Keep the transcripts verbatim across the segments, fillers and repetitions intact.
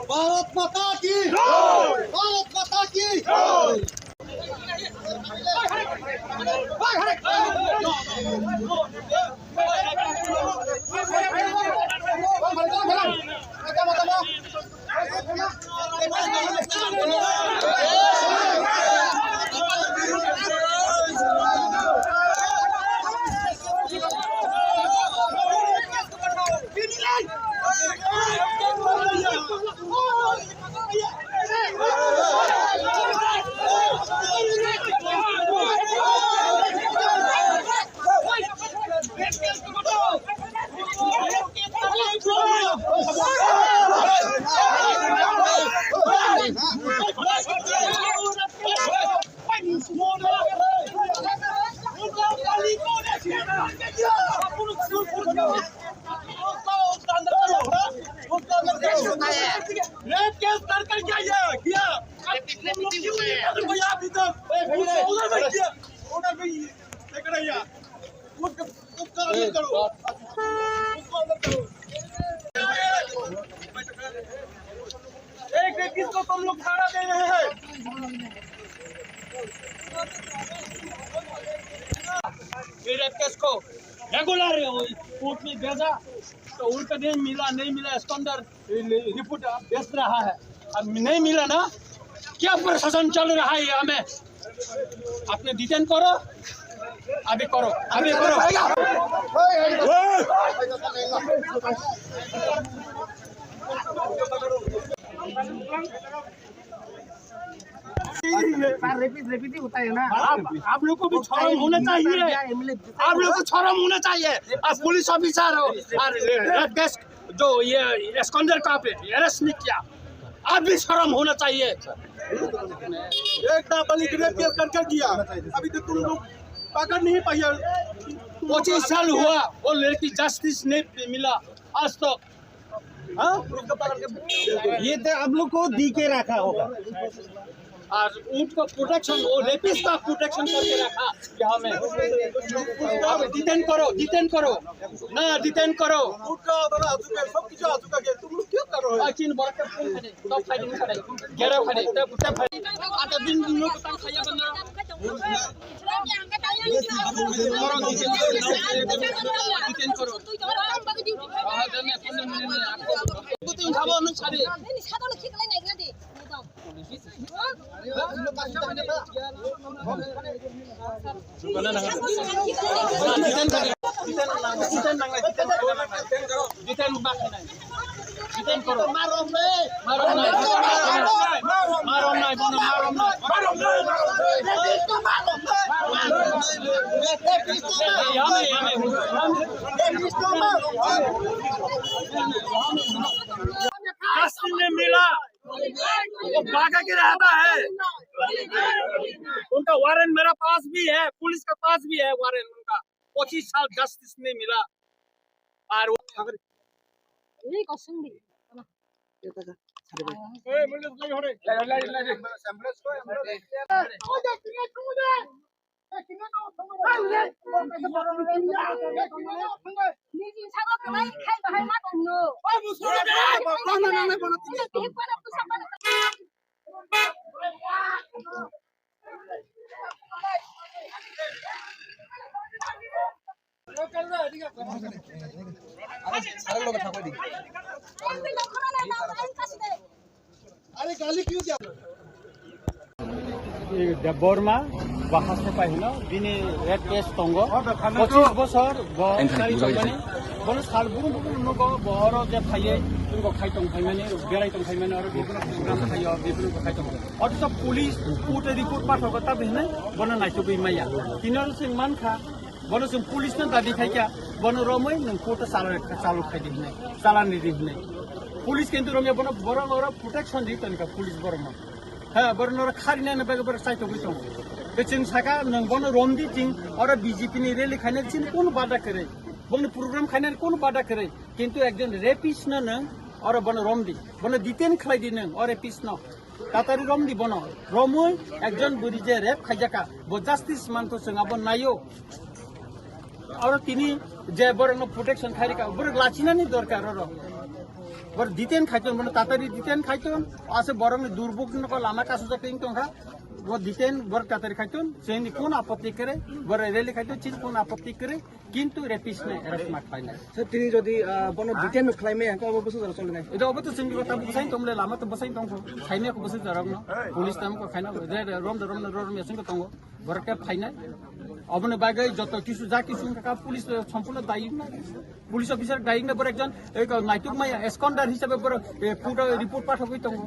भारत माता की जय। भारत माता की जय। रेप केस कर कर क्या ये किया? तुम लोग क्यों नहीं कर रहे हो? अभी तक उधर में किया, उधर में ये देख रहे हैं। उसको, उसको अलग करो। उसको अलग करो। एक व्यक्ति को तुम लोग सहारा दे रहे हैं। ये रेप केस को रेगुलर है, वो कोर्ट में भेजा तो उल्टा दिन मिला, नहीं मिला, इसके अंदर रिपोर्ट बेच रहा है। अब नहीं मिला ना, क्या प्रशासन चल रहा है यहाँ में? आपने डिटेन करो, अभी करो, अभी करो। सर, रेपिस्ट, रेपिस्ट ही होता है ना। आप, आप लोग को भी शर्म होना चाहिए। आप लोग को शर्म होना चाहिए। आप पुलिस ऑफिसर हो और रेप केस जो ये एस्कॉन्डर का पे अरेस्ट नहीं किया, आप भी शर्म होना चाहिए। एक नाबालिग रेप केस कर कर दिया, अभी तक तुम लोग पकड़ नहीं पाया। पच्चीस साल हुआ, वो लड़की जस्टिस नहीं मिला आज तक। हाँ? ये तो आप लोग को दी के रखा होगा। और उनको प्रोटेक्शन, वो रेपिस्ट का प्रोटेक्शन करके रखा यहाँ में। अब डिटेन करो, डिटेन करो, ना डिटेन करो। सब कुछ आ चुका है, तुम लोग क्या कर रहे हो? आ, चीन बड़ा कर, सब फाइटिंग करे, घेराव करे, तब, तब फाइटिंग। आ, तो दिन, दिन लोग तंग खाया बंदा। Detain koro. Marom nai. Marom nai. Marom nai, bono marom nai. Yame, yame. Kasti ne mila. वो भागा के रहता है। उनका वारंट मेरा पास भी है, पुलिस का पास भी है वारंट उनका। पच्चीस साल जस्टिस नहीं मिला। और वो नहीं, कौन सी? Debbarma bahas ni paihino bini rape case tongo. Pochis bosor bo chari tongmani. Bono sal brum brum nugo, bo oro je phaiye, bo khai tong phaimani, berai tong phaimani, oro bibino program khaio, bibino khai tong. Othocho police court report pathogo, tabi hinwi bono naitugwi maya. Tini oro chwng mankha, bono chwng police no dabi khaikha, bono romwi nwng court o chalok, chalok khaidi hinwi, chalani di hinwi. Police kintu romya bono, borok oro protection di tonika police borokno. He, borok norok kharinani bagwi borok chaitogwi tongo. Tei chwng saka, nwng bono romdi, chwng oro B J P ni rally khainani chini kono bada kwrwi, bongni program khainani kono bada kwrwi. Kintu ekjon rapist no nwng oro bono romdi, bono detain khlaidi nwng o rapist no. Tatari romdi bono. Romwi ekjon bwrwi je rape khaijaka, bo justice mantho, chwng abo naio. Oro tini je borokno protection khairika, borok lachinani dorkar oro. Bor detain khaiton, bono tatari detain khaiton, ase borokni durbuk no lama kasu jaka tongkha. Bo detain bor tatari khaiton, chini kun apotti kere, bor rally khaiton, chini kun apotti kere, kintu rapist ne arrest mak painai. Sir, tini jodi, ah, bono detain khlai maya, hwnkhe obo bwswk jora choli nai? Ito obo to chini kota bwsai tongmle lama to bwsai tongkho. Khaimya ko bwswk jora rokno. Police tam ko khaina, je rom de rom de rom ya sing tongo. Borok khe phainai. Oboni bagwi joto kisu ja kisu wngkha police, eh, sompurno dayik na. Police officer dayik na borok ekjon, eh, naituk maya, absconder hisabe borok, eh, court o report pathogwi tongo.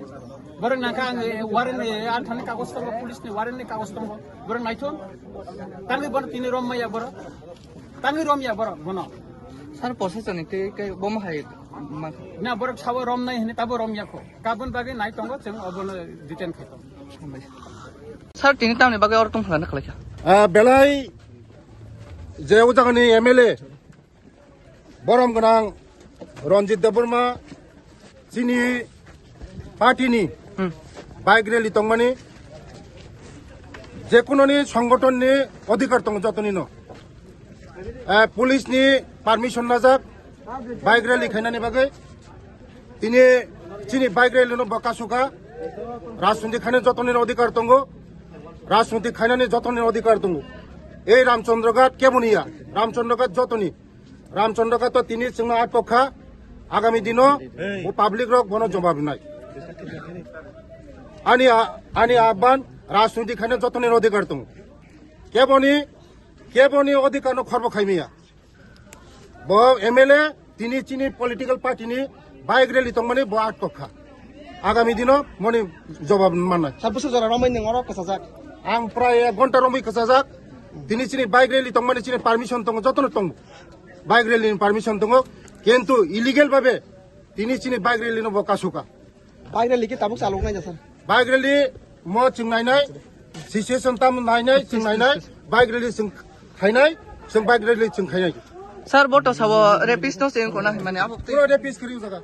Borok nangkha ang, eh, warrant, eh, anthani kagoj tongo, police ni warrant ni kagoj tongo. Borok naithok. Tangwi bono tini rom maya borok. Tangwi rom ya borok bono. Sir, procession ni tei khe bomo hai ma- Na borok sabo rom nai hini tabo rom yakho. Kabun bagwi nai tongo chwng obono detain khai tongo. Sir, tini tamni bagwi oro tong khlana khlai kha? Ah, belai je o jagani M L A borom gwnang Ranjit Debbarma chini party ni Hmm. bike rally tongmani je kunoni songothon ni odhikar tongo jotoni no. Eh, police ni permission najak bike rally khainani bagwi. Tini chini bike rally no bo kasukha. Rajniti khaina jotoni odhikar tongo. Rajniti khainani jotoni odhikar tongo. Ei Ramchandra Ghat keboni ya. Ramchandra Ghat jotoni. Ramchandra Ghat to tini chwngno atok kha. Agami dino bo public rok bono jobab nai. Ani a-, ani abban rajniti khaina jotoni odhikar tongo. Keboni, keboni odhikar no khorbo khaimiya. Bo M L A tini chini political party ni bike rally tongmani bo atok kha. Agami dino moni jobab mannai. Sir, bwswk jora romwi nwng oro kwchajak? Ang prai ek ghonta romwi kwchajak. Tini chini bike rally tongmani chini permission tongo, jotono tongo. Bike rally ni permission tongo. Kintu illegal babe tini chini bike rally no bo kasukha. Bike rally khe tabuk chalok nai jasa. Bike rally mo chwng nainai, situation tam nainai, chwng nainai, bike rally chwng khainai, chwng bike rally chwng khainai. Sir, boto sabo rapist no se ko na mane abo twi. Pura rapist kiri jaga.